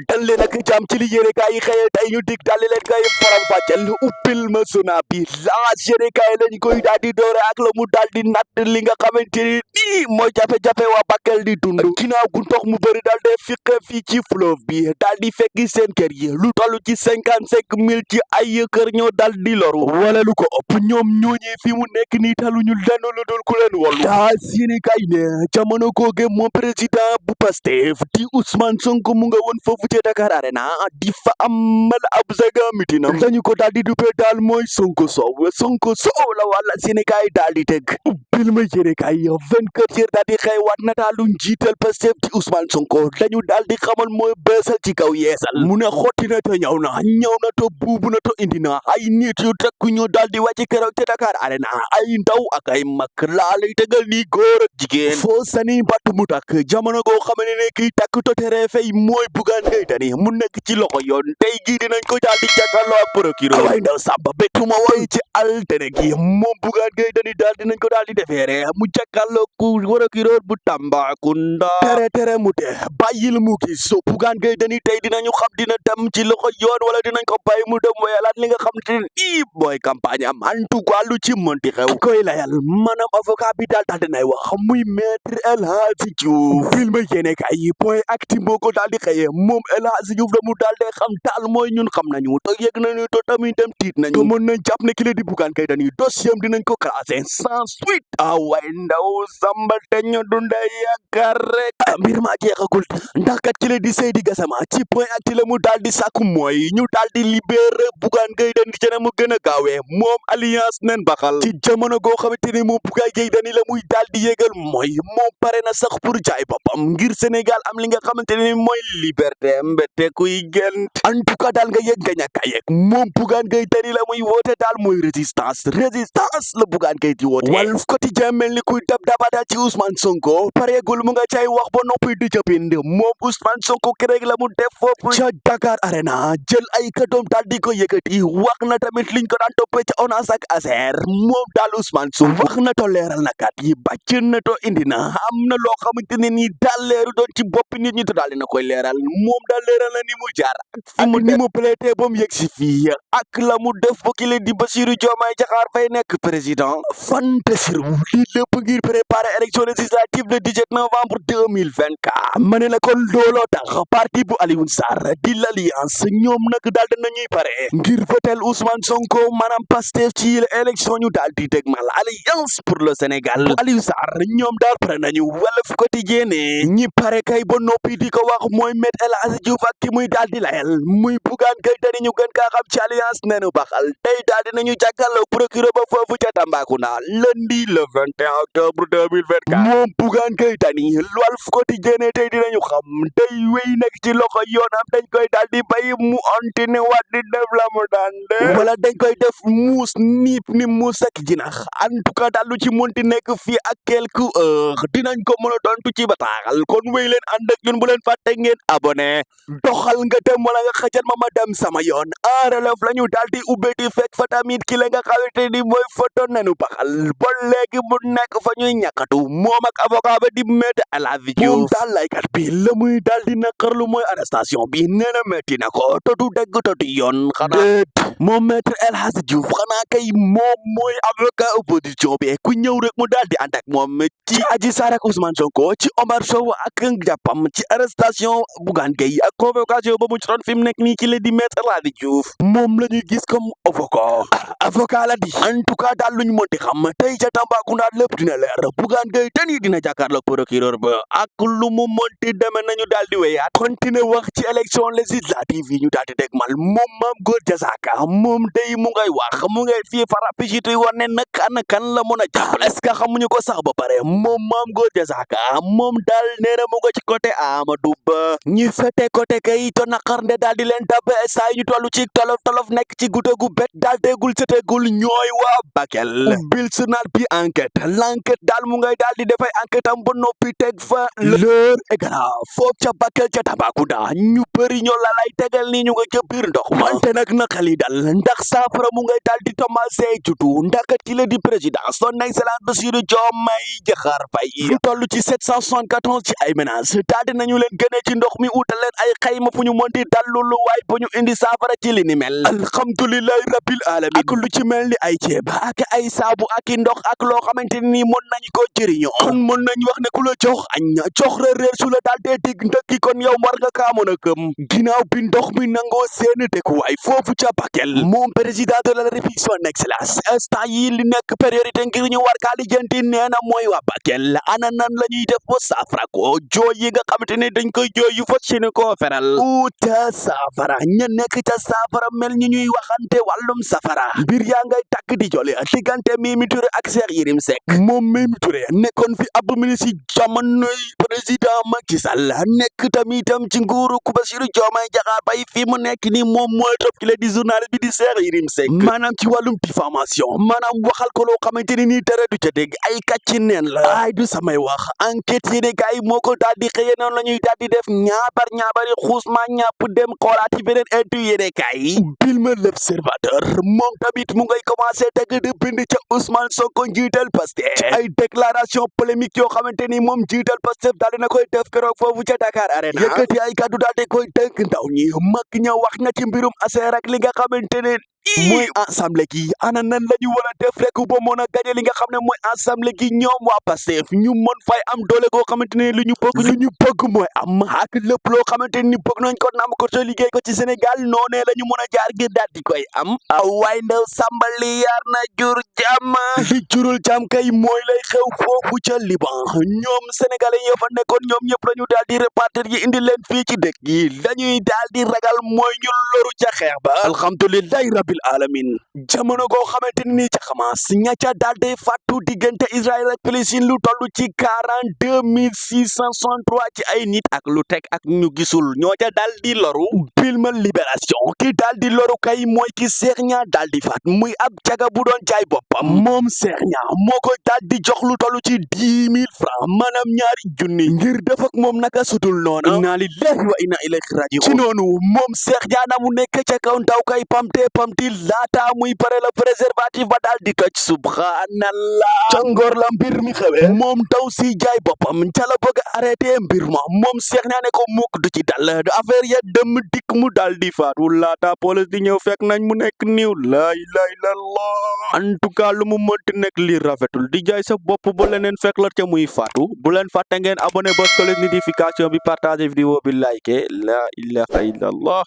dal leen ak jàmm ci li yéene kaay yi xëyee tey ñu dig daal di leen koy faram fàcceel uppil ma sona bi laas yéene kaay lañ koy daal di doore ak la mu daal di natt li nga xamante ni nii mooy jafe-jafe waa Bakel di dund ginnaaw gu ndox mu bëri daal de fiqe fii ci fleuve bi daal di fekki seen kër yi lu toll ci 55 000 ci ay kër ñoo daal di loru wala lu ko ëpp ñoom ñooñee fi mu nekk nii taluñu lenn lu dul ku leen wallu laas yéene kaay ne jamono googe moom président bu Pastef di Ousmane Sonko mu nga woon foofu ci Dakar Arena di fa amal ab zaga mitinam dañu ko daal di duppee daal mooy Sonko Sow la wàlla Sénégal daal di teg bil ma Sénégal 24 heures daal di xëy waat nataalu njiital Pastef di Ousmane Sonko dañu daal di xamal mooy beesal ci kaw yeesal mu ne xotti na te ñëw na to buubu na to indi na ay nit yu takku ñu daal di wàcc keroog ci Dakar Arena ay ndaw ak ay mag laa lay tegal ni góor ak jigéen foo sani battu mu takk jamono goo xam ne kii takk to tere fay mooy Bougane Gueye Dany mu nekk ci loxo yoon tey jii dinañ ko daal di jàkkaarloo ak procureur waaye ndaw sàmba bettuma woon ci altene gi moom Bougane Gueye Dany daal dinañ ko daal di defeere mu jàkkaarloo ku procureur bu Tambacounda tere mu te bàyyil mu gis so Bougane Gueye Dany tey dinañu xam dina dem ci loxo yoon wala dinañ ko bàyyi mu dem wayalaat li nga xam te ne mooy campagne am en tout cas lu ci mënti xew koy layal maanaam avocat bi daal dinay wax muy maître El Hadji Diouf film yéene kay point acti moo ko daal di xëyee moom El Hadji Diouf la mu daal de xam daal mooy ñun xam nañu te yëg nañu te tamit dem tiit nañu te mën nañ jàpp ne ki la di Bougane Gueye Dany dossier am dinañ ko classé sans suite way ndaw samba te ñu dunda yaakaar rek mbir maa jeexagul ndax kat ki la di Seydi Gassama ci point acti la mu daal di sàkku mooy ñu daal di libéré Bougane Gueye Dany ci na mu gën a gaawee moom alliance nen baxal ci jamono goo xamante ni moom Bougane Gueye Dany la muy daal di yégal mooy moom pare na sax pour jaay boppam ngir Sénégal am li nga xamante ni mooy liberté mbete kuy gént en tout cas daal nga yëg nga ñàkk a yëg moom Bougane Gueye Dany la muy woote daal mooy résistance la Bougane Gueye di woote Walf Quotidien mel ni kuy dab-dabada ci Ousmane Sonko pareegul mu nga cay wax ba noppi di ca bind moom Ousmane Sonko keroog la mu def foofu ca Dakar Arena jël ay kàddoom daal di ko yëkkati wax na tamit liñ ko daan toppee ca ONAS ak ASER moom daal Ousmane Sonko wax na to leeral na kat yi bàcc na to indi na am na loo xamante ne nii daal leeru doon ci bopp nit ñi to daal dina koy leeral moom daal leeral na ni mu jaar ak fi mu ni mu plaité ba mu yegg si fii ak la mu def ba ki leen di Bassirou Diomaye Diakhar Faye nekk président fantasiru lii lépp ngir préparer élection législative le 17 novembre 2024 ma ne la kon looloo tax parti bu Alioune Sarr di l'Alliance ñoom nag daal dinañuy pare ngir votel Ousmane Sonko maanaam Pastef ci élection ñu daal di dégmal Alliance pour le Sénégal bu Alioune Sarr ñoom daal pare nañu Walf Quotidien ñi pare kay ba noppi di ko wax mooy Maître El Hadji Diouf ak ki muy daal di layal muy Bougane Gueye Dany ñu gën kaa xam ci Alliance nenu baxal tey daal dinañu jàkkaarloo procureur ba foofu ca Tambacounda lundi le 21 octobre 2024 moom Bougane Gueye Dany Walf Quotidien tey dinañu xam day wéy nekk ci loxo yoonam dañ koy daal di bay mu ontine waat di def la mu daan def wala dañ koy def muus niip ni muus ak jinax en tout cas daal lu ci mënti nekk fii ak quelques heures dinañ ko mën a tontu ci bataaxal kon wéy leen ànd ak ñun bu leen fàtte ngeen abonné doxal nga dem wala nga xajal ma dem sama yoon en relève la ñu daal di ubbeeti fekk fa tamit ki la nga xamante ni mooy photo nenu baxal ba léegi mu nekk fa ñuy ñàkkatu moom ak avocat ba di Maître El Hadji Diouf moom daal laykat bi la muy daal di naqarlu mooy arrestation bi nee na metti na ko te du dégg te du yoon xanaa moom Maître El Hadji Diouf xanaa kay moom mooy avocat opposition bi ku ñëw rek mu daal di ànd ak moom ci Adji Sarr ak Ousmane Sonko ci Omar Sow ak jàppam ci arrestation Bougane Gueye ak convocation ba mu ci doon fi mu nekk nii ci la di Maître El Hadji Diouf moom la ñuy gis comme avocat la di en tout cas daal lu ñu mënti xam tey ca Tambacounda lépp dina leer Bougane Gueye Dany dina jàkkaarloog procureur ba ak lu mu mënti deme nañu daal di wéyaat continuer wax ci élection législative yi ñu daal di dégmal moom Mame Gor Diazaka moom day mu ngay wax mu ngay fii farapicité woon ne nag kan la mën a jàppale est-ce que xamuñu ko sax ba pare moom Mame Gor Diazaka moom daal nee na mu nga ci côté Amadou Ba ñi fete côté kay to naqar nde daal di leen dabe saa ñu tollu ci tolof nekk ci gudde gu bet daal déggul setegul ñooy waa Bakel bil journal bi l'enquête daal mu ngay daal di defay enquête am ba noppi teg fa l'heure est grave foofu ca Bakel ca Tambacounda ñu bëri ñoo la lay tegal ni ñu nga ca biir ndox wante nag naqal yi dal ndax saafara mu ngay daal di commencé jutu ndax ki la di président son excellence Bassirou Diomaye Diakhar Faye lu toll ci 774 ci ay ménages daal di nañu leen gënee ci ndox mi utale leen ay xayma fu ñu mënti dallulu waay bu ñu indi saafara ci li ni mel alhamdulillahi rabbil alamin ak lu ci mel ni ay ceeb ak ay saabu ak i ndox ak loo xamante ni mën nañu ko jëriñoo kon mën nañ wax ne ku la jox añ jox la reer su la daal dee dig ndëkki kon yow war nga kaa mën a gëm ginnaaw bi ndox mi nangoo seen dëkkuwaay foofu ca Bakel moom président de la République son excellence instant yi li nekk priorité ngir ñu war kaa lijjanti nee na mooy waa Bakel ana nan la ñuy def ba saafara ko jooy yi nga xamante ne dañ koy jooy yu fas yéene koo feral uta saafara ña nekk ca saafara mel ñi ñuy waxante wàllum safara mbir yaa ngay takk di jole diggante Mimi Touré ak Cheikh Yérim Seck moom Mimi Touré nekkoon fi ab ministre jamonoy président Macky Sall nekk tamitam ci nguuru Bassirou Diomaye Diakhar Faye fi mu nekk ni moom mooy topp ki la di journaliste bi di Cheikh Yérim Seck maanaam ci wàllum diffamation maanaam waxal ko loo xamante ni nii dara du ca dégg ay kàcci neen la ay du samay wax enquête yéene kaay moo ko daal di xëye noonu la ñuy daal di def ñaabari xuusma ñàpp dem xoolaat ci beneen intu yéene kaay bil ma l'Observateur moom tamit mu ngay commencé dëgg di bind ca Ousmane Sonko njiital Pastef ci ay déclaration polémique yoo xamante ni moom njiital Pastef daal dina koy def keroog foofu ca Dakar Arena yëkkati ay kàddu daal di koy dënk ndaw ñi mag ña wax na ci mbirum ASER ak li nga xamante ne mooy assemblée gi ana nan la ñu war a def rek ba mën a gañe li nga xam ne mooy assemblée gi ñoom waa Pastef ñu mën fay am doole goo xamante ne lu ñu bëgg mooy am ak lépp loo xamante ni bëgg nañ ko nam ko te liggéey ko ci Sénégal noonee la ñu mën a jaar ngir daal di koy am waaye ndaw sàmbali yaar na jur jàmm li jurul jàmm kay mooy lay xew foofu ca Liban ñoom sénégalais yi fa nekkoon ñoom ñëpp la ñu daal di répartir yi indi leen fii ci dëkk yi lañuy daal di ragal mooy ñu loru ca xeex ba alhamdulillahi rabbil alamin jamono goo xamante ni ca Hamas ña ca daal di fàttu diggante Israël ak Palestine lu toll ci 42 663 ci ay nit ak lu teg ak ñu gisul ñoo ca daal di loru film Libération ki daal di loru kay mooy ki Cheikh Niang daal di faat muy ab caga bu doon jaay boppam moom Cheikh Niang moo ko daal di jox lu toll ci 10 000 francs maanaam ñaari junni ngir def ak moom naka sutul noonu inna lillahi wa inna ilayhi raji'un ci noonu moom Cheikh Niang na mu nekk ca kaw ndaw kay pamti laata muy pare la préservatif ba daal di toj subhanallah ca ngor la mbir mi xewe moom taw si jaay boppam ca la bëgg arrêté mbir ma moom Cheikh Niang ne ko mukk du ci dal affaire ya dem dikk mu daal di faatu laata police di ñëw fekk nañ mu nekk niw laa ilaaha illallah en tout cas lu mu mënti nekk li rafetul di jaay sa bopp ba leneen fekk la ca muy faatu bu leen fàtte ngeen abonné ba ko notification bi partager vidéo bi like la ilaha illallah